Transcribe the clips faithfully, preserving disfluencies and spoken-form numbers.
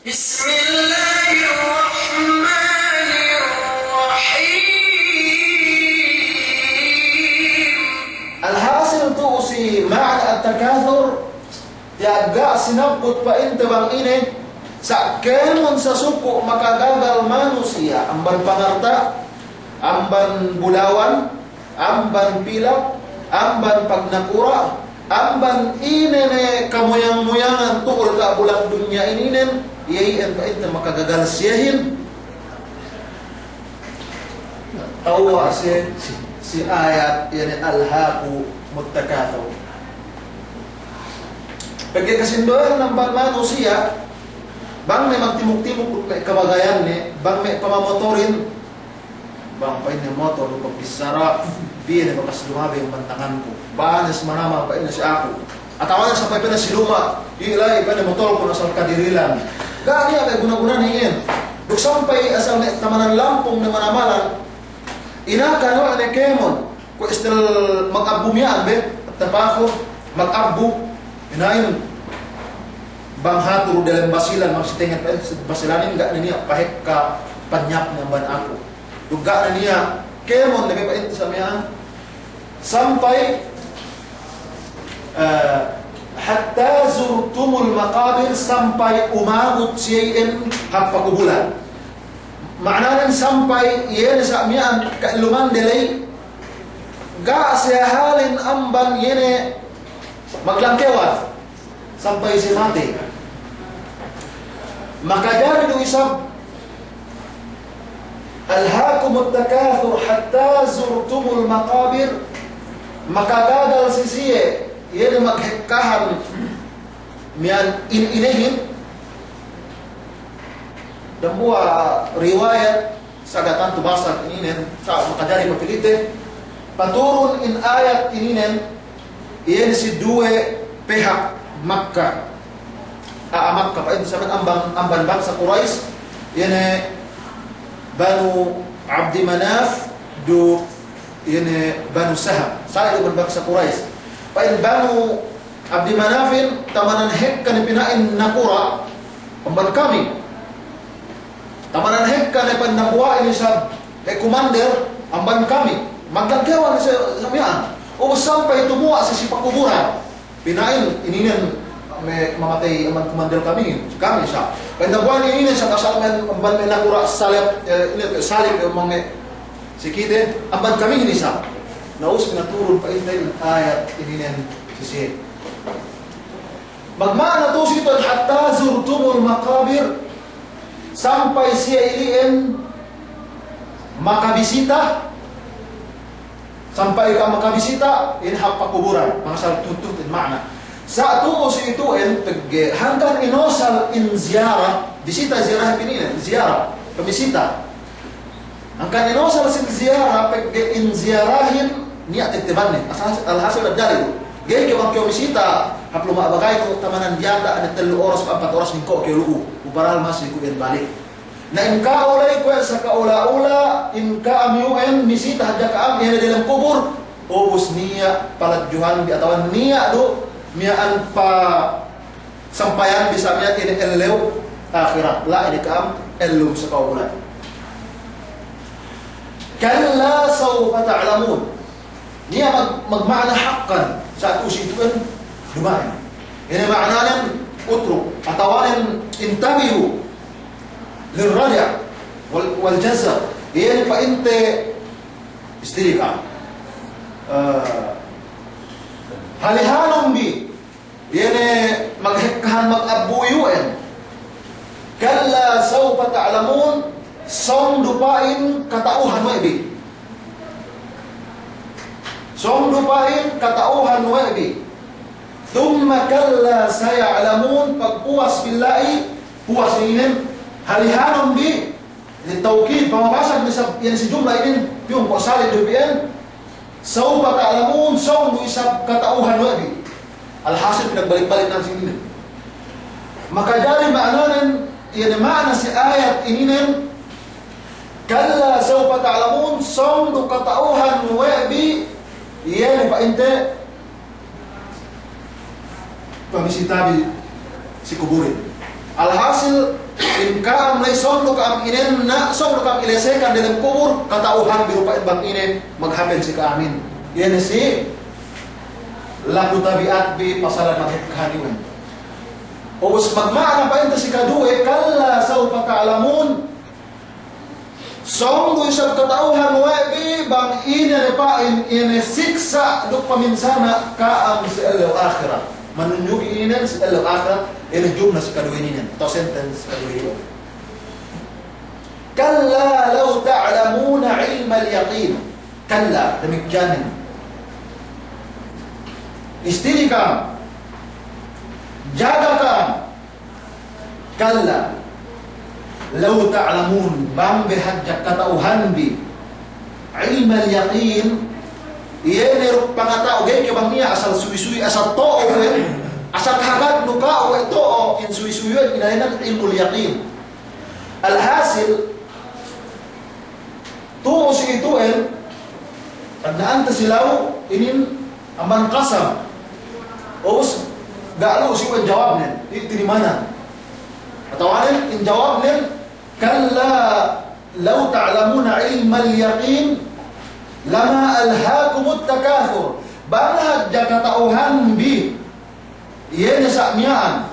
بسم الله الرحمن الرحيم. Alhasil tu'u si ma'na at-takathur, tiya' ga' sinabbut pa'inte bang ine, sa' kēmon sasuku' makagagal manusiya', amban pangarta', amban bulawan, amban pilak, amban pagnakura', amban ine ne kamuyang-muyangan tu'u diyata' bulak dunya ininen, iye iyan pa'inte makagagal siyehin. Tawwa' si, si ayat, iye ne alhakumut takathur. Pegge' kasinduwehan amban manusiya', bang me' magtimuk-timuk me' kabagayanne, bang me' pamamotorin, bang pa'inne motor du pagbissara, piye ne bakas lumabi amban tanganku. Ba'anes manamal pa'inne si aku. Atawa ne sampay pa'inne si luma', i la'i pa'inne motorkun asal kadirilan. Ga' niya' me' guna-gunane iyan. Duk sampay asal ne tamanan lampung ne manamalan. Inakan we' ne kēmon. Kuwe' istil mag'abbu miya'an be, at-tafakhur, mag'abbu. Ina'in bang hatu du delem Basilan, bang si tenget pa'inte Basilanin, ga' ne niya' pahekka panyapne amban aku. Duk ga' ne niya' kēmon ne be pa'inte sa miya'an. Sampay, eh, hatta zurtumul maqabir, sampay umabut siye iyan hap pakubulan. Ma'nanen sampay iye ne sa miya'an ka'ellumande ley, ga' siye halin amban iye ne maglangkewan. Sampay siye matey. Makajari du isab, alhakumut takathur hatta zurtumul maqabir, makagagal si siye, iye ne maghekkahan miya'an in-inehin. Dambuwa' riwayat, sa' ga' tantu basag ininen, sa' makajari papilite, paturun in ayat ininen, iye ne si duwe pehak Makka. A'a Makka, pa'inte sa miya'an amban, amban bangsa Quraysh, iye ne Banu Abdi Manaf duk iye ne Banu Saham. Sa' iye amban bangsa Quraysh. Pa'in Banu Abdi Manafin, tamanan hekka ne pina'in nakura', amban kami. Tamanan hekka ne pa'in dambuwa'in isab, he kumander, amban kami. Maglangkewan si, sa miya'an. Ubus sampay tumuwa' si, si pakuburan. Pina'in, ininen me' mamatey amban kumander kamihin, si kami sa. Pa'in dambuwa'in ininen sa, asal me' amban me' nakura' salep, eh, ine, salep, eh, amban me' si kite, amban kamihin isab. Na ubus pinaturun pa'inte in ayat ininen si siye. Magma'na tu'u si itu'en hatta zurtumul maqabir, sampay siye ili'en makabisita, sampay ka'am makabisita, ine, hap pakuburan, mangasal tutut in ma'na. Sa' tu'u si itu'en pegge' hangkan inosal in ziyara, bisita ziyara hep ininen, ziyara, pamisita. Hangkan inosal sin ziyara, pegge' in ziyarahin niya' tettebanne. Alhasil, alhasil ad-dalil. Ga'i kew bang kew misita hap luma' bagaynu, tamanan diyata' ne tellu oras, ampat oras mingko' kew lu'u. Uparal masi ku iyan balik. Na in ka'u la'i kuwe' sa ka'ula-ula, in ka'am iyu'en misita hadja ka'am, iye ne delem kubur, ubus niya' paladjuhanbi atawa niya' du miya'an pa sampayan bi sa miya'an ine ellew ahirat, la'i ne ka'am ellew si ka'u bulan. Kalla sawfa ta'lamun. Niya' mag-, magma'na haqqan, sa' tu'u si itu'en duma'in. Ine ma'nanen? Utruk, atawanen intabihu lirraja' wal, wal jazar. Iye ne pa'inte istiri ka'am. Eh, halihanun bi, iye ne maghekkahan mag'abbu iyu'en. Kalla sawfa ta'lamun, sōng du pa'in kata'uhan we' bi. Sōng du pa'in kata'uhan we' bi. Thumma kalla saya'lamun, pagpuwas bi la'i, puwas inin, halihanun bi, Litawkid, pamabasag ne isab iyan si jumla inin, piyun ko' salib du piyan. Sawfa ta'lamun, sōng du isab kata'uhan we' bi. Alhasil, pinagbalik-balik nan si inin. Makajari ma'nanen, iye ne ma'na si ayat ininen, kalla sawfa ta'lamun, sōng du kata'uhan we' bi, iye ne pa'inte, pamisita bi si kuburin. Alhasil, in ka'am ley sōng du ka'am inenna', sōng du ka'am ilesekan delem kubul, kata'uhanbi du pa'in bang ine maghapen si ka'amin. Iye ne si laku tabi'atbi pasalan maghekkahan iwen. Ubus magma'ana pa'inte si kaduwe, kalla sawfa ta'lamun. Sōng du isab kata'uhan we' bi bang ine ne pa'in, ine siksa' duk paminsana' ka'am si ellew ahirat. Manunjuki inin si ellew ahirat, ine jumlah si kaduwe inin, atawa sentence si kaduwe inin. Kalla law ta'lamuna ilmal yaqin. Kalla, damikkiyan inin. Istiri ka'am. Jaga ka'am. Kalla law ta'lamun, bang be hadja kata'uhanbi ilmal yaqin, iye ne duk pangata'u ga'i ke bang niya' asal suwi-suwi, asal to'o we', asal kahagadnu ka'u we' to'o, in suwi-suwi we' inēnan ilmul yaqin. Alhasil, tu'u si itu'en, pagna ante si law inin amban qasam. Ubus, ga' lu'u si we' jawabnen, i' tinimanan. Atawanen, in jawabnen, kalla law ta'lamuna ilmal yaqin, lama alhakumut takathur. Bang hadja kata'uhanbi iye ne sa' miya'an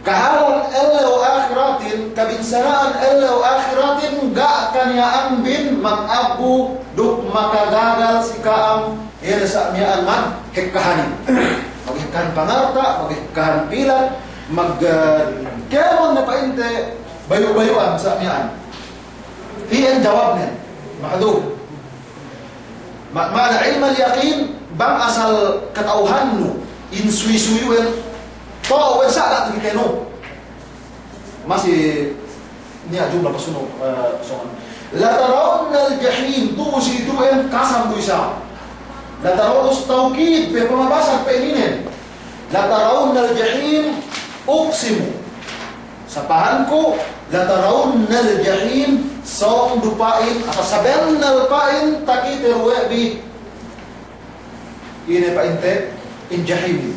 kahalan ellew ahiratin, kabinsana'an ellew ahiratin, ga' kaniya'anbin mag'abbu duk makagagal si ka'am, iye ne sa' miya'an maghekkahanin. Maghekkahan pangalta', maghekkahan pilat, mag-, eh, kēmon ne pa'inte bayu'-bayu'an sa' miya'an. Iyan jawabnen, mahdhuf. Ma-, ma'ana ilmal yaqin, bang asal kata'uhannu, in suwi-suwi we', to'o we' sa' ga' takitenu. Masi niya' jumlah pasunu', eh, pasunu'. Latarawunnal jahim, tu'u si itu'en qasam du isab. Latarawunna tawkid, pe pamabasan pe ininen. Latarawunnal jahim, uqsimu. Sapahanku, latarawunnal jahim, sōng du pa'in, apa sabennal pa'in, takite du we' bi. Ine pa'inte, in jahim,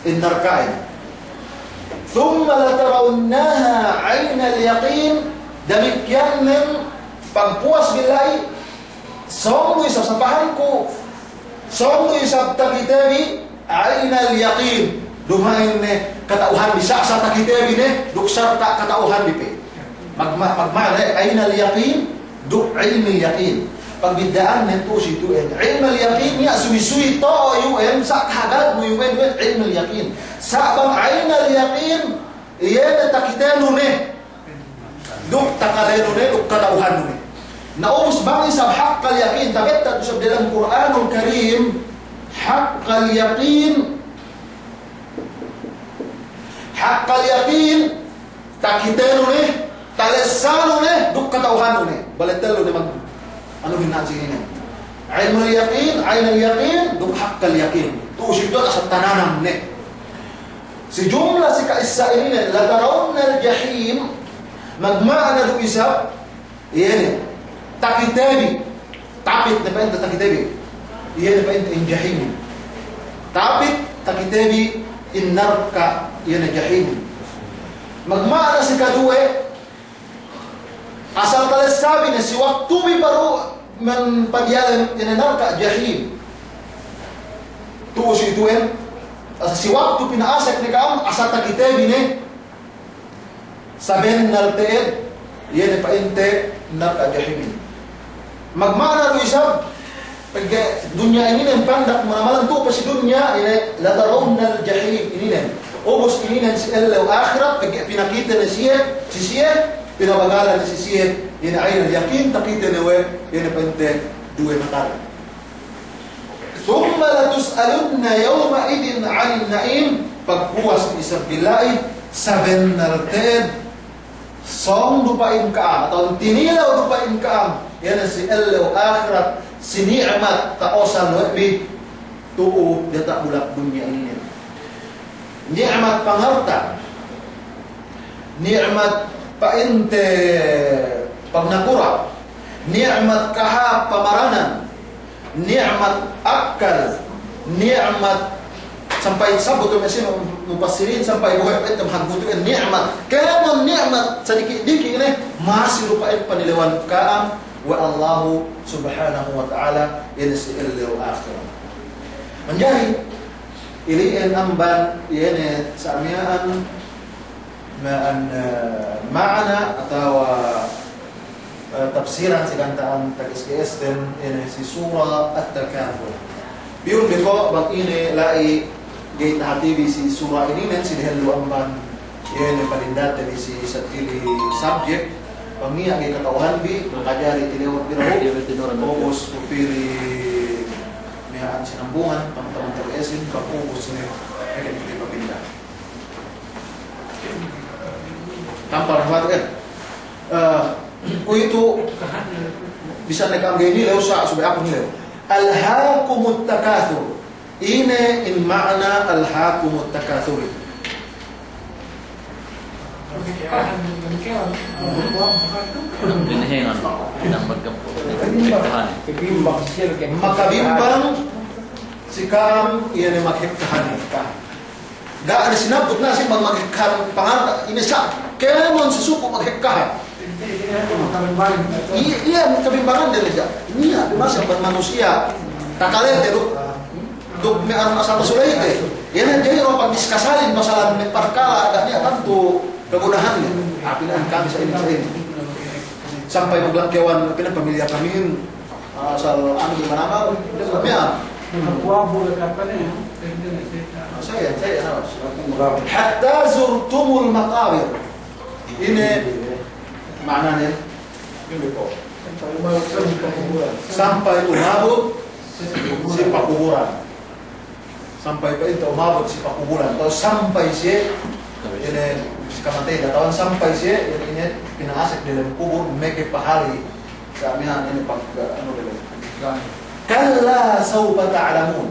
in narka'in. Thumma latarawunnaha aynal yaqin, damikkiyan nen pagpuwas bi la'i, sōng du isab sapahanku, sōng du isab takite bi, aynal yaqin. Duma'in ne kata'uhanbi, sa', sa' takite bi ne, duk sarta' kata'uhanbi pe. Magma-, magma'ana, eh, aynal yaqin, duk ilmil yaqin. Pagbidda'annen tu'u si itu'en. Ilmil yaqin, niya' suwi-suwi to'o iyu'en, sa' kahagadnu iyu'en, iyu'en ilmil yaqin. Sa' bang aynal yaqin, iye ne takitenu ne. Duk takalenu ne, duk kata'uhannu ne. Na ubus bang isab haqqal yaqin, tabetta' du isab dalem Kur'anul Karim, haqqal yaqin, haqqal yaqin, takitenu ne, talessanu ne, duk kata'uhannu ne. Bale tellu ne mag-, anu hinang si inin. Ilmul yaqin, aynul yaqin, duk haqqal yaqin. Tu'u si itu'en asal tananam ne. Si jumlah si ka'issa inin, latarawunnal jahim, magma'ana du isab, iye ne, takite bi, tapit ne pa'inte takite bi. Iye ne pa'inte in jahim. Tapit takite bi in narka', iye ne jahim. Magma'ana si kaduwe, asal talessa bi ne si waktu bi baru men padiyalem ine narka' jahim. Tu'u si itu'en, asal si waktu pina'asek ne ka'am, asal takite bi ne sabennal te'ed, iye ne pa'inte narka' jahimin. Magma'ana du isab, pegge' dunya ininen pandak manamalan tu'u pe si dunya, ine latarawunnal jahim ininen. Ubus ininen si ellew ahirat, pegge' pinakite ne siye, si siye, pinabagalan ne si siye, ine aynal yaqin, takite ne we', ine pa'inte duwe matane. Thumma latus'alunna yawma'idhin 'anin na'im, pagpuwas isab bi la'i, sabennal te'ed, sōng du pa'in ka'am, atawa tinilew du pa'in ka'am, iye ne si ellew ahirat, si ni'mat ta'osal we' bi, tu'u diyata' bulak dunya ininen. Ni'mat pangalta', ni'mat pa'inte pagnakura', ni'mat kahāp pamaranan, ni'mat akkal, ni'mat Sampay sabut we' si mupassirin, sampay bohe' pa'inte mahaggutu' in ni'mat. Kēmon ni'mat sadiki'-diki' ine, masi du pa'in panilewan ka'am we' Allahu Subhanahu wa Ta'ala, ine si ellew ahirat. Manjari, ili'en amban, iye ne sa' miya'an, ma'an, eh, ma'ana atawa, eh, tafsiran si ganta'an takes-kesten ine si Sura At-Takathur. Biyun bi ko' bang ine la'i ga'i tahatibi si sura ininen si dehellu amban ine palindate bi si satili subject. Bang niya' ga'i kata'uhanbi, makajari tilewat bi dahu'. Ubus tu pili miya'an sinambungan, taman-taman tabi esin, bang ubus ne, ne kite papinda. Tampal buwat, eh. Eh, kuwe'itu, bisan ne ka'am ga'i nilew sa', subey aku nilew. Alhakumut takathur. Ine in ma'na alhakumut takathur? Dinihingan, inang magkampu. Makabimbang si ka'am, iye ne maghekkahan. Ga' ne sinabut na si mag-, maghekkahan panganta, ine sa', kēmon si suku' maghekkahan. I-, iye, kabimbangan de leja. Niya', duma'in amban manusiya'. Takalete du. Duk me' anu asal masuleyte. Iye ne, jadi ro pagdiskasalin masalah me' parkala', ga' niya' tantu kagunahanne. Apina'an kami sa' inin, sa' inin. Sampay maglangkewan, apina'an pamilya kamihin. Asal anu di mana-mana, dia miya'an. Aku abu dekat mana ya? Saya, saya, hatta zurtumul maqabir. Ine ma'anane? Sampay umabut si pakuburan. Sampay pa'inte umabut si pakuburan, atawa sampay siye, ine, si kamatey, atawa sampay siye, ine, ine, pina'asek delem kubul, meke pahali, sa' miya'an ine pag-, anu, delem. Kalla sawfa ta'lamun.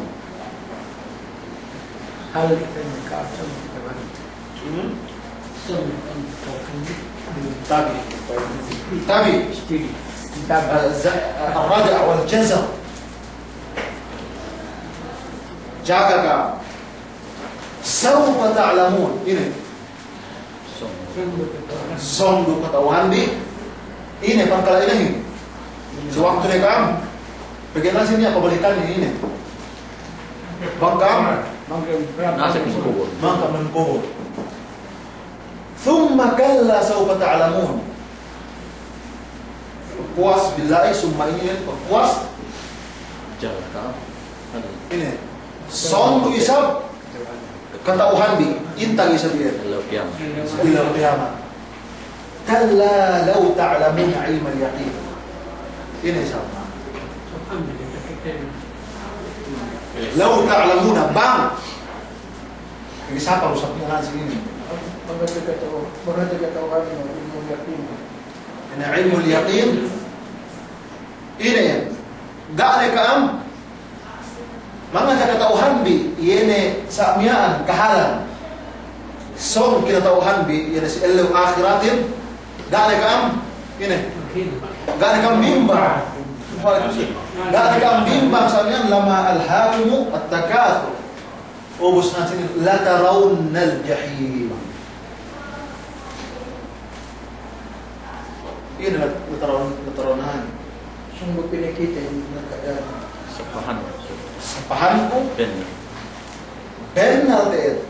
Hal ine ka-, Hmm? Tabi. Tabi. Tabi. Al-za-, al-raja' wal jazm. Jaga ka'am. Sawfa ta'lamun. Ine. Sōng du kata'uhanbi. Ine, pangkala' inehin. Si waktu ne ka'am. Pegge' na si niya' pabalikan ine. Bang ka'am. Bang ka'am. Bang ka'am kubul. Thumma kalla sawfa ta'lamun. Puwas billahi, summa inin, puwas. Ine. Sōng du isab kata'uhanbi, intag isab iye. Ellew kiyamat. Ellew kiyamat. Kalla law ta'lamuna ilmal yaqin. Ine isab. Law ta'lamuna, bang Ini sapa usap niya' si inin? Bang kite kata'u-, bang kite kata'uhan ilmul yaqin. Ine ilmul yaqin? Ine, ga' ne ka'am? Mangata kata'uhanbi, iye ne sa' miya'an kahalan. Sōng kinata'uhanbi, iye ne si ellew ahiratin. Ga' ne ka'am? Ine. Ga' ne ka'am bimbang. Ga' ne ka'am bimbang sa' miya'an, lama alhakumut takathur. Ubus na sinin, latarawunnal jahim. Ine lat-, latarawun-, latarawunnaha. Sungguh pinakite in nakadani. Sapahan. Sapahanku. Bennal. Bennal te'ed.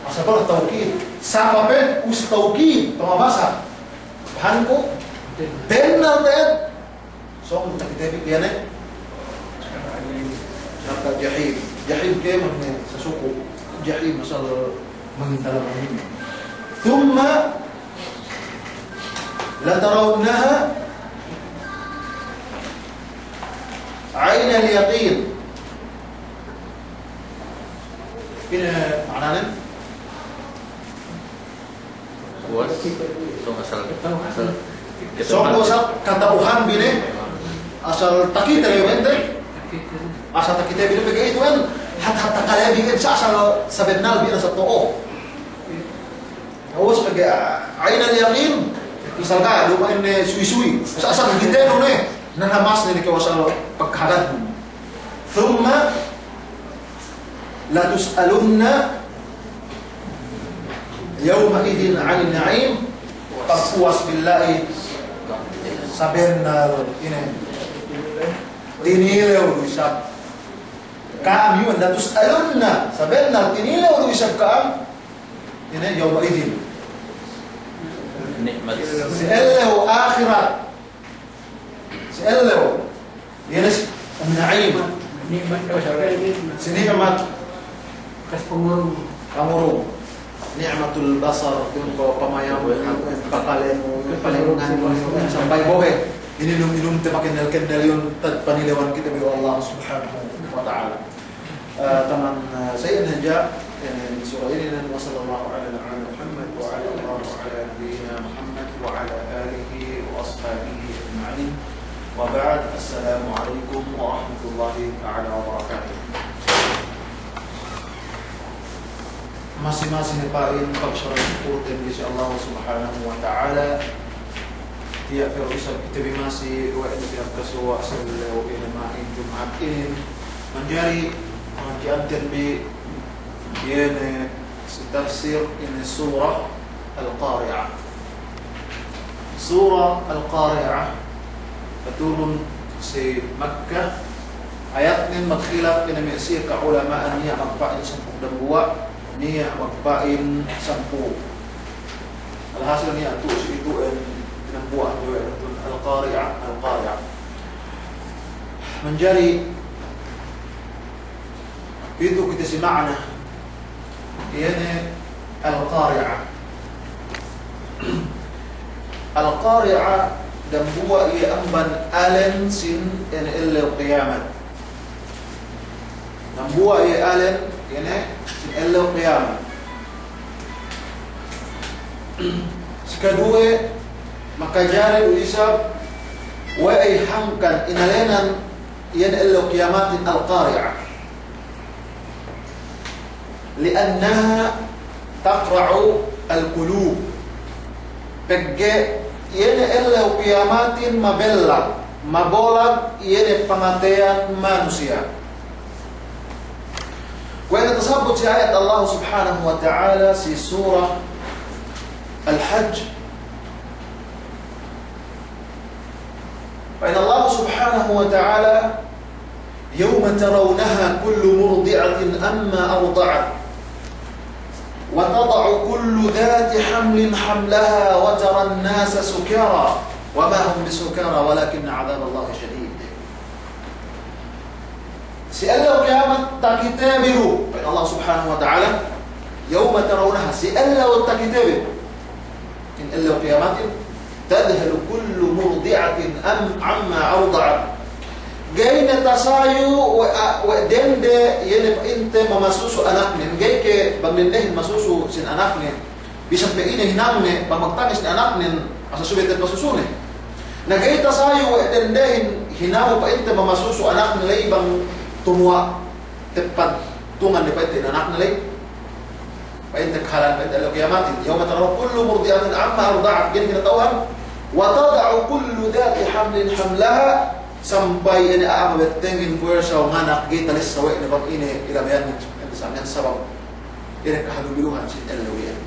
Asal pala tawkid. Sapa pe, us tawkid. Pamabasa. Sapahanku. Bennal te'ed. Sōng takite bi iye ne. Narka' jahim. Jahim kēmon ne sasuku'. Jahim asal mangintal amin. Thumma latarawunnaha aynal yaqin. Ine ma'ananen? Puwas, sōng asal, asal. Sōng asal kata'uhanbi ne, asal takite bi ne, asal takite bi ne, pegge' itu kan, hat-, hat takale bi ne, sa' asal sabennal bi ne, asal to'o. Puwas pegge', ah, aynal yaqin, asal ga', duma'in ne suwi-suwi, sa' asal takite bi ne, nanamas ne kew asal pagkahalan. Thumma لتسألن يومئذ عن النعيم. Pagpuwas billahi, sabennal ine, tinilew du isab ka'am, iyu', لتسألن, sabennal tinilew du isab ka'am, ine, يومئذ. Ni'mat. Si ellew ahirat. Si ellew. Ine si Ummi Na'im. Ni'mat. Si ni'mat. Kas pangurung. Pangurung. Ni'matul basar, iyu' ko' pamayam, pakalenu, palengan, sampay bohe'. Ininum-inumte, pakennel-kennel, iyu' panilewan kite bi we' Allah Subhanahu wa Ta'ala. Eh, taman, eh, sa iyan hadja, eh, sura inin, وصلى الله على نبينا محمد وعلى آله وعلى نبينا محمد وعلى آله وأصحابه أجمعين. وبعد، السلام عليكم ورحمة الله تعالى وبركاته. Masi-masi ne pa'in pagsarang-sukulten bi si Allah Subhanahu wa Ta'ala. Tiya' pe du isab kite bi masi we' ne pinagkasuwa' si ellew ine ma'in Jum'at inin. Manjari pangadji'anten bi iye ne si tafsir ine Surah Al-Qari'ah. Surah Al-Qari'ah, paturun si Makkah, ayatnen magkhilaf ine me' siye ka'ulama'an, niya' magpa'in sampū' dambuwa', niya' magpa'in sampū'. Alhasil niya' tu'u si itu'en dambuwa' anduwe, Al-Qari'ah, Al-Qari'ah. Manjari pitu kite si ma'ana, iye ne Al-Qari'ah. Al-Qari'ah dambuwa' iye amban alen sin ine ellew kiyamat. Dambuwa' iye alen ine sin ellew kiyamat. Sikaduwe, makajari du isab we'ey hangkan inalenan iye ne ellew kiyamatin Al-Qari'ah. لأنها تقرع القلوب. Pegge' iye ne ellew kiyamatin mabellag, mabolag iye ne pangateyan manusiya'. Kuwe' ne tasabbut si ayat Allah Subhanahu wa Ta'ala si Surah Al-Hajj. Pa'in Allah Subhanahu wa Ta'ala, يوم ترونها تذهل كل مرضعة عما أرضعت وتضع كل ذات حمل حملها وترى الناس سكارى وما هم بسكارى ولكن عذاب الله شديد. Si ellew kiyamat takite bi du, pa'in Allah Subhanahu wa Ta'ala, يوم ترونها, si ellew takite bi du. In ellew kiyamatin, تذهل كل مرضعة عم-، عما أرضعت. Ga'i ne tasayu we', a, we' dende iye ne pa'inte mamasusu anaknen, ga'i ke bang dendehin masusu sin anaknen. Bisan pe ine hinangne, bang magtangis ne anaknen, asal subey te'ed pasusune. Na ga'i tasayu we' dendehin hinangne pa'inte mamasusu anakne ley bang tumuwa' te'ed tungan ne pa'inte anakne ley. Pa'inte kahalan pa'inte ellew kiyamatin. يوم ترونها تذهل كل مرضعة عما أرضعت. Ga'i ne kinata'uhan. وتضع كل ذات حمل حملها. Sampay ine a'a mabettengin puwersa nganak ga'i talessa we' ne bang ine ilabeyanne. Ine sa-, ine sabab. Ine kahadlubiluhan sin ellew iyan.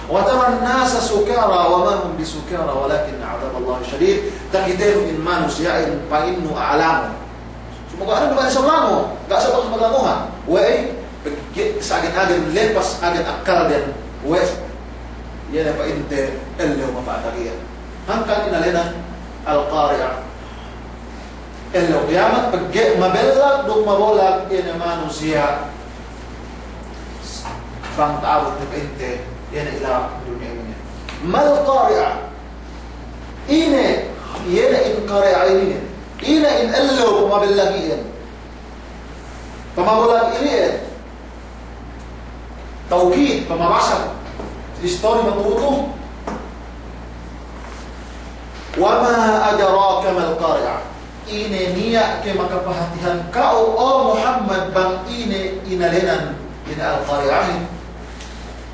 وترى الناس سكارى وما هم بسكارى ولكن عذاب الله شديد. Takitenu in manusiya'in pa'innu a'a lango'. Sumagawa' anu duma'in isab lango', ga' sabab sumagawa' lango'an. We'ey, pegge' sa agen-agen lepas agen akkalden. We', iye ne pa'inte ellew mapatag iyan. Hangkan inalenan Al-Qari'ah. Ellew kiyamat pegge' mabellag duk mabolag iye ne manusiya'. Bang ta'abut ne pa'inte, iye ne ila dunya inin. ما القارعة. Ine, iye ne in Qari'ah inin. Ine in ellew pamabellag iyan. Pamabolag iyan. Tawkid, pamabasag. Istori matu'u-tu'u. وما أدراك ما القارعة. Ine niya' ke makapahatihan ka'u, o Muhammad, bang ine inalenan, ine Al-Qari'ahin.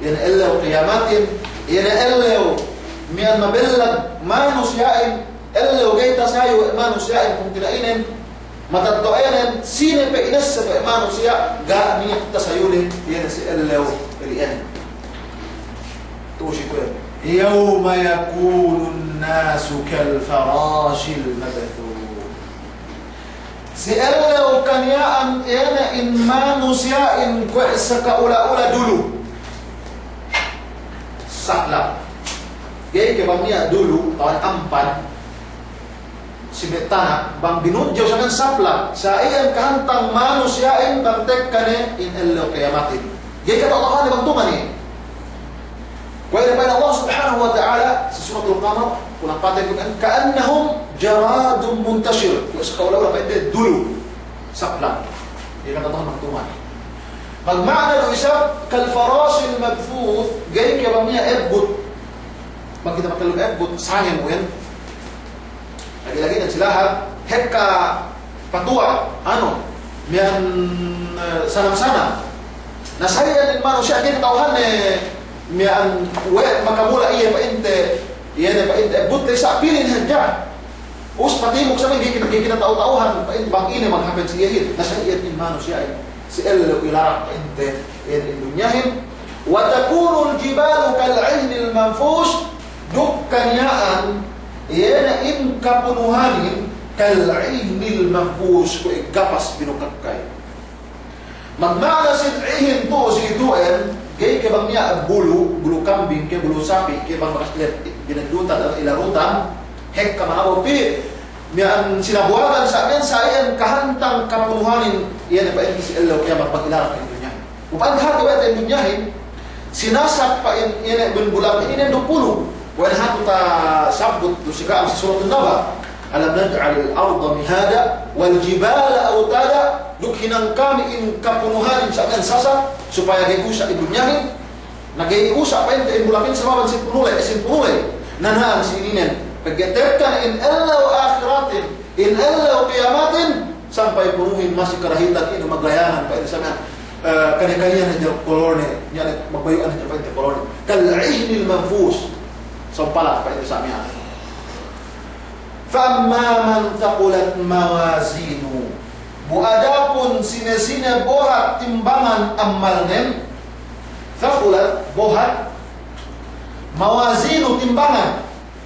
Ine ellew kiyamatin, ine ellew miya'an mabellag manusiya'in, ellew ga'i tasayu manusiya'in kung tina'inen. Matetto'anen, sine pe inesse pe manusiya', ga' niya' tasayune, iye ne si ellew ili'en. Tu'u si kuwe'. يوم يكون الناس كالفراش المبثوث. Si ellew kaniya'an, iye ne in manusiya'in kuwe' saka ula-ula dulu. Saklak. Ga'i ke bang niya' dulu, tawan ampan. Si me' tana', bang binudjaw samiyan saplak, sa iyan kahantang manusiya'in bang tekka ne in ellew kiyamatin. Ga'i kata'u-ta'uhanne bang tuman iye. Kuwe' ne pa'in Allah Subhanahu wa Ta'ala, si Suratul Qamar, kulang pate kuwe' ne, كأنهم جراد منتشر. Kuwe' saka ula-ula pa'inte dulu. Saplak. Ga'i kata'u-ta'uhan bang tuman. Magma'ana du isab, كالفراش المبثوث, ga'i ke bang niya' ebbut. Bang kite makellum ebbut, sangem uwen. Lagi'-lagi' ne si lahat, hekka patuwa', anu, miya'an, eh, sanam-sanam. Na sa iyan in manusiya' ga'i kata'uhanne miya'an we' makamula iye pa'inte, iye ne pa'inte, ebbut te sa' pilin hadja. Us patimuk samiyan ga'i kina-, ga'i kinata'u-ta'uhan pa'in bang ine maghapen si iyehin. Na sa iyan in manusiya'in si ellew ilarak pa'inte, iye ne in dunyahin. وتكون الجبال كالعهن المنفوش, duk kaniya'an, iye ne in kapunuhanin, كالعهن المنفوش, kuwe' gapas binukakkay. Magma'ana sin ihin tu'u si itu'en, ga'i ke bang niya' bulu, bulu kambing ke, bulu sapi' ke, bang bakas le bineddutan, ilarutan, hekka manabu pī, miya'an sinabuwagan sa' men sa' iyan kahantang kapunuhanin, iye ne pa'inte si ellew kiyamat bang ilarak in dunya. Upa'in hatu we' te dunyahin, sinasak pa'in iye ne bin bulan inin duk pulu. Kuwe' ne hatu tasabbut du si ka'am si Suratun Naba. ألم نجعل الأرض مهادا والجبال أوتادا. Duk hinang kami in kapunuhanin sa' men sasak, supaya ga'i usa' in dunyahin. Na ga'i usa' pa'inte in bulakin sababan sin punule, sin punule. Na na'an si ininen. Pegge' tekka ne in ellew ahiratin, in ellew kiyamatin, sampay punuhin masi karahitan ine maglayangan pa'inte samiyan, eh, kaniya-kaniya ne hadja kolorne, niya' ne magbayu'an hadja pa'inte kolorne. كالعهن المنفوش. Sampala pa'inte samiyan. فأما من ثقلت موازينه. Bu adapun sine-sine bohat timbangan ammalnen, ثقلت, bohat, موازينه, timbangan.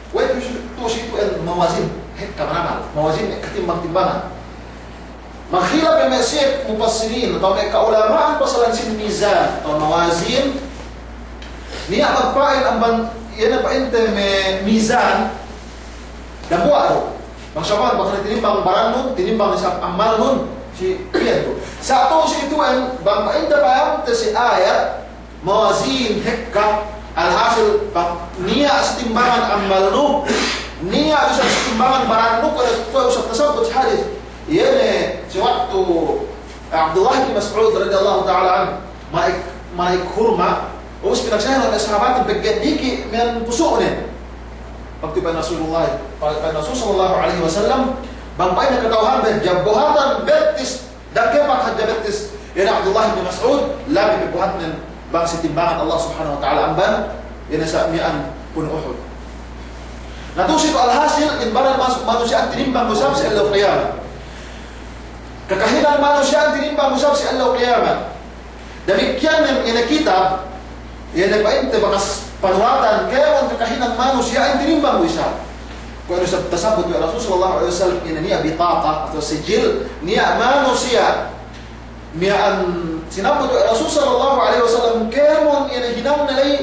Kuwe' tu'u si, tu'u si itu'en mawazin, hekka manamal. Mawazin, hekka timbang-timbangan. Magkhilap me' Sheikh mufassirin, atawa me' ka'ulama'an pasalan sin mizan, atawa mawazin. Niya' magpa'in amban, iye ne pa'inte me' mizan, dambuwa' du. Bang saman, bang tinimbang barannun, tinimbang isab ammalnun, si, iyan du. Sa' tu'u si itu'en, bang pa'inte payamte si ayat, mawazin hekka, alhasil, bang niya' si timbangan ammalnu, niya' du isab si timbangan barannu, kuwe' du isab tasabbut si hadis. Iye ne si waktu Abdullah bin Mas'ud radiyallahu ta'ala anhu, mana'ik, mana'ik hurma', ubus pinagsahan we' sahabatin pegge' diki' miya'an pusu'nen. Waktu pa'in Rasulullah, pa'in Rasul sallallahu alaihi wasallam, bang pa'in kata'uhanbi, jabbohatan bettis, dangkepak hadja bettis, iye ne Abdullah bin Mas'ud, labi pe bohatnen bang si timbangan Allah Subhanahu wa Ta'ala amban, iye ne sa' miya'an punu' Uhud. Na tu'u si itu alhasil, in baran mas-, manusiya'an tinimbang du isab si ellew kiyamat. Kakahinang manusiya'an tinimbang du isab si ellew kiyamat. Damikkiyan ne ine kitab, iye ne pa'inte bakas panuwatan, kēmon kakahinang manusiya'in tinimbang du isab. Kuwe' du isab tasabbut we' Rasul sallallahu alaihi wasallam, ine niya' bitaqa atawa sijil, niya' manusiya'. Miya'an sinabbut we' Rasul sallallahu alaihi wasallam, kēmon ine hinangne ley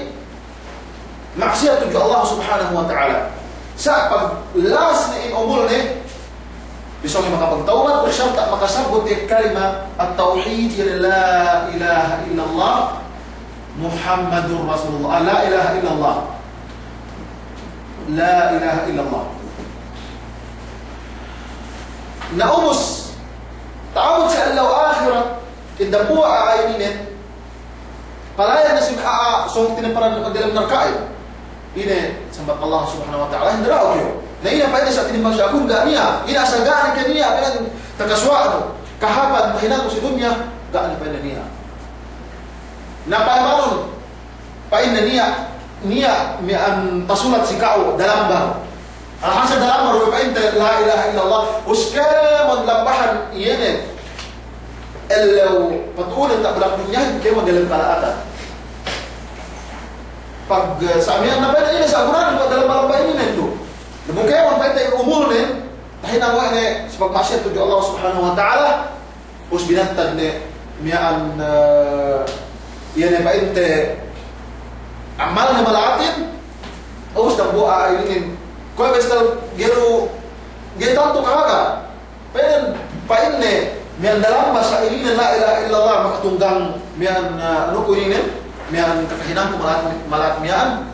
ma'siyat tudju Allah Subhanahu wa Ta'ala. Sa' paglasne in umulne, bisan ne makapagtawbat, bisan ta' makasabbut iye kalima at-tawhid, iye ne la ilaha illallah Muhammadur Rasulullah. Ah, la ilaha illallah. La ilaha illallah. Na ubus, ta'abut si ellew ahirat, in dambuwa' a'a ininen, palayan ne si a'a sōng tineparan diyalem narka'in. Ine, sambat Allah Subhanahu wa Ta'ala, hindara'u kew. Na ine pa'inne sa' tinimbang si aku, ga' niya'. Ine asal ga' ne ke niya', pa'inne takasuwa'nu. Kahāpan tahinangnu si dunya, ga' ne pa'inne niya'. Na payamanun, pa'inne niya', niya' miya'an pasulat si ka'u dalambang. Alhasil dalamba du pa'inte la ilaha illallah, ubus kēmon lambahan iye ne ellew patu'unen ta'abulak dunyahin kēmon diyalem kala'atan. Pag, eh, sa' miya'an na pa'inte ine sa' gunanen buwat dalem lamba-lamba ininen tu. Damikkiyan pa'inte umulnen, tahinang we' ne si pagma'asiyat tudju Allah Subhanahu wa Ta'ala, ubus binantad ne miya'an, eh, iye ne pa'inte amalne mala'atin, ubus dambuwa' a'a ininen. Kuwe' bestel ga'i du, ga'i tantu kahaga. Pa'in, pa'inne, miya'an dalamba sa' ininen la ilaha illallah, makatunggang miya'an, eh, anu ku ininen, miya'an kakahinangku mala'at, mala'at miya'an.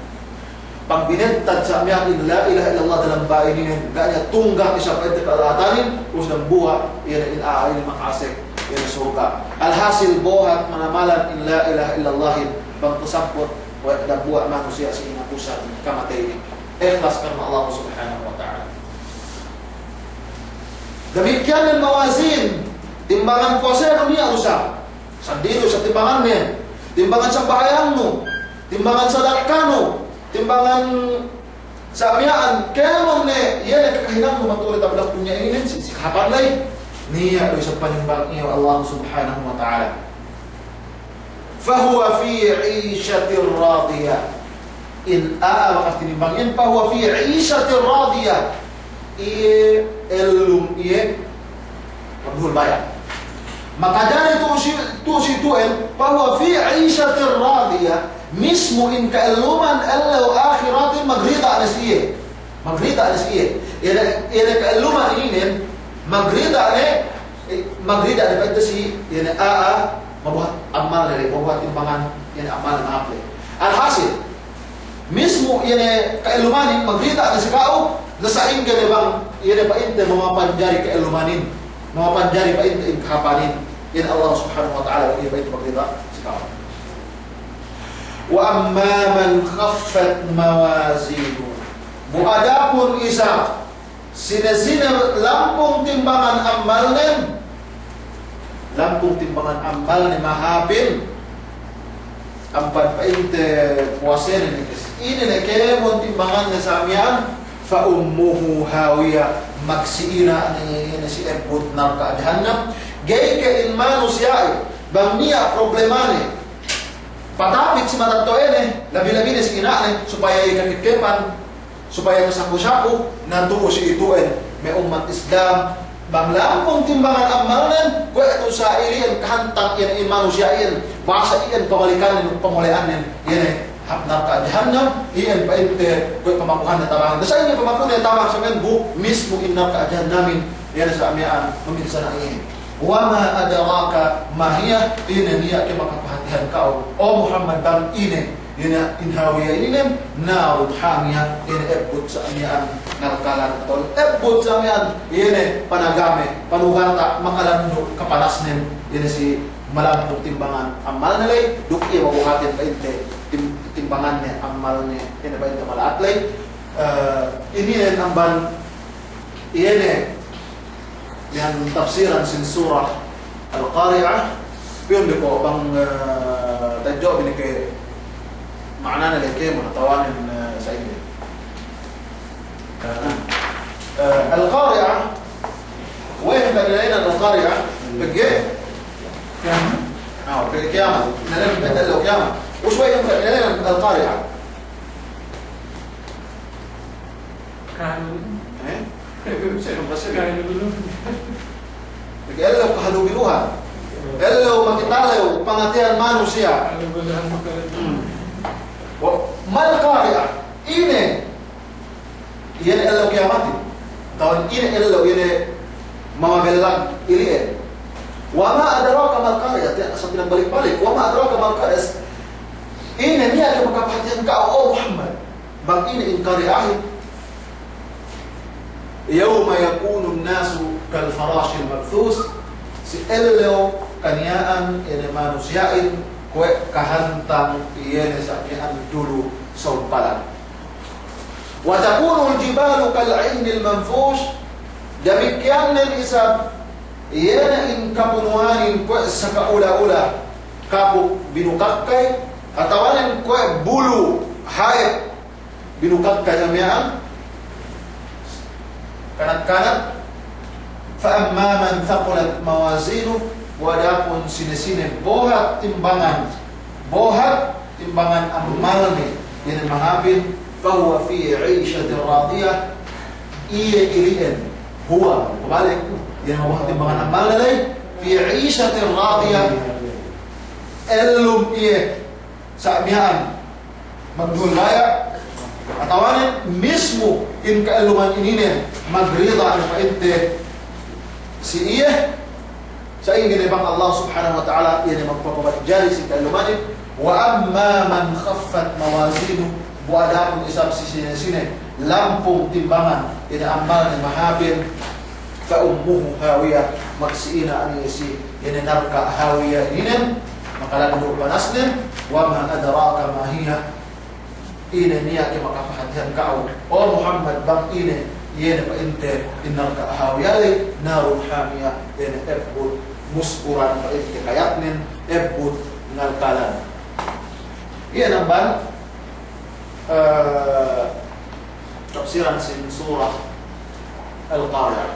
Pag binantad sa' miya'an in la ilaha illallah dalambahin ininen, ga' niya' tunggang isab pa'inte kala'atanin, ubus dambuwa', iye ne in a'a inin maka'asek, iye ne surga'. Alhasil buhat manamalan in la ilaha illallahin, bang tasabbut we' dambuwa' manusiya' si inapusan kamateyne. Ikhlas karna Allah Subhanahu wa Ta'ala. Damikkiyan in mawazin, timbangan puwasenu niya' du isab. Seddili du isab timbangannen. Timbangan sambahayangnu, timbangan sadakanu, timbangan sa' miya'an, kēmon ne, iye ne kakahinangnu matu'u diyata' bulak dunya inin, si, si kahāpan ley. Niya' du isab panimbang iye we' Allah Subhanahu wa Ta'ala. Fahuwa fi 'ishatir radiyah. In a'a bakas tinimbang iyan, fahuwa fi 'ishatir radiyah. Iye ellum iye magduhul baya'. Makajari tu'u si, tu'u si tu'en, fahuwa fi 'ishatir radiyah. Mismu in ka'elluman ellew ahiratin magrida' ne si iye. Magrida' ne si iye. Iye ne, iye ne ka'elluman ininen, magrida' ne, eh, magrida' ne pa'inte si, iye ne a'a, mabuhat amalne ley, mabuhat timbangan, iye ne amalne mahāp ley. Alhasil, mismu iye ne ka'ellumanin magrida' ne si ka'u, na sa'ingge ne bang, iye ne pa'inte mamapanjari ka'ellumanin, mamapanjari pa'inte in kahāpanin, iye ne Allah Subhanahu wa Ta'ala, iye pa'inte magrida' si ka'u. Wa amma man khaffat mawazinuhu. Bu adapun isab sine-sine lampung timbangan amalnen, lampung timbangan amalne mahāpin, amban pa'inte puwasenen, ine ne kēmon timbanganne sa' miya'an, fa ummuhu hawiyah, magsi'ina' ne, ne si ebbut narka' jahannam. Ga'i ke in manusiya'in, bang niya' problemane, patapit si matetto'ane, labi-labi ne si ina'ne, supaya iye kakekkepan, supaya kasapu-sapu, na tu'u si itu'en, me' ummat Islam, bang lampung timbangan amalnen, kuwe' du sa' ili'en kahantang iyan in manusiya'in, bahasa iyan pamalikannen, pamole'annen, iye ne hap narka' jahannam, iyan pa'inte kuwe' pamakuhanne tabangan. Basta iyan pamakuhanne tabang sa' miya'an bu, mismu in narka' jahannamin, iye ne sa' miya'an, maminsan iyan. Wa ma adraka ma hiya, ine niya' ke makapahatihan ka'u, o Muhammad, bang ine, ine in hawiyah ininen, narun hamiyah, ine ebbut sa' miya'an narkalan, atawa ebbut sa' miya'an, ine panagame, panugata', makalandu' kapanasnen, ine si malampung timbangan amalne ley, duk iye mabuhatin pa'inte tim-, timbanganne amalne, ine pa'inte mala'at ley. Eh, ininen amban iye ne, iyan tafsiran sin surah Al-Qari'ah, piyun bi ko' bang, eh, tadjo' bi ne ke ma'anane ley kēmon atawa nen, eh, sa' inin. Eh, eh, Al-Qari'ah, we' hangkan ine Al-Qari'ah, pegge'? Kiyamat. Ah, pegge' kiyamat. Ine ley pegge' ellew kiyamat. Ubus we' hangkan ine Al-Qari'ah. Kahanu. Eh? Kahanu. Pegge' ellew kahalubiluhan. Ellew makitalew pangateyan manusiya'. Kahalubiluhan makitalew. Hmm. Wa mal qari'ah. Ine. Iye ne ellew kiyamatin. Atawa ine ellew, iye ne mamabellag ili'en. Wa ma adraka mal qari'ah. Tiya' sa' pinabalik-balik. Wa ma adraka mal qari'ah. Ine niya' ke makapahatihan ka'u, o Muhammad. Bang ine in qari'ahin. Yawma yakunun nasu kal farashil mabthus, si ellew kaniya'an ine manusiya'in kuwe' kahantang iye ne sa' miya'an dulu sampalan. Wa takunul jibalu kal ihnil manfush, damikkiyan nen isab iye ne in kapunuhanin kuwe' saka ula-ula kapuk binukakkay, atawa nen kuwe' bulu hayep binukakkay sa' miya'an, kanak-kanak, fa amma man thaqulat mawazinuh, adapun sine-sine bohat timbangan, bohat timbangan amalne, iye ne mahāpin, fa huwa fi 'ishatir radiyah, iye ili'en, huwa, mabalik, iye ne mabohat timbangan amalne ley, fi 'ishatir radiyah, ellum iye sa' miya'an magduhul baya', atawanen mismu in ka'elluman ininen magrida ne pa'inte si iye, sa'ingge ne bang Allah Subhanahu wa Ta'ala iye ne magpapamanjari si ka'ellumanin. Wa amma man khaffat mawazinuh, bu adapun isab si sine-sine lampung timbangan, iye ne amalne mahāpin, fa ummuhu hawiyah, magsi'ina' ne iye si, iye ne narka' hawiyah ininen, makalandu' panasnen, wa ma adraka ma hiyah, ine niya' ke makapahatihan ka'u, o Muhammad, bang ine, iye ne pa'inte in narka' hawiyah ley, narun hamiyah, iye ne ebbut musburan pa'inte kayatnen, ebbut ngalkalan. Iye ne amban eh, tafsiran sin surah Al-Qari'ah.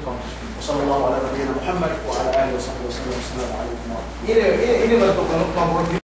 Wa sallallahu ala nabiyyina Muhammad wa ala alihi wa sahbihi wa sallam. Assalamu alaikum warahmatullahi. Ini, ini, ini bentuk pemurungan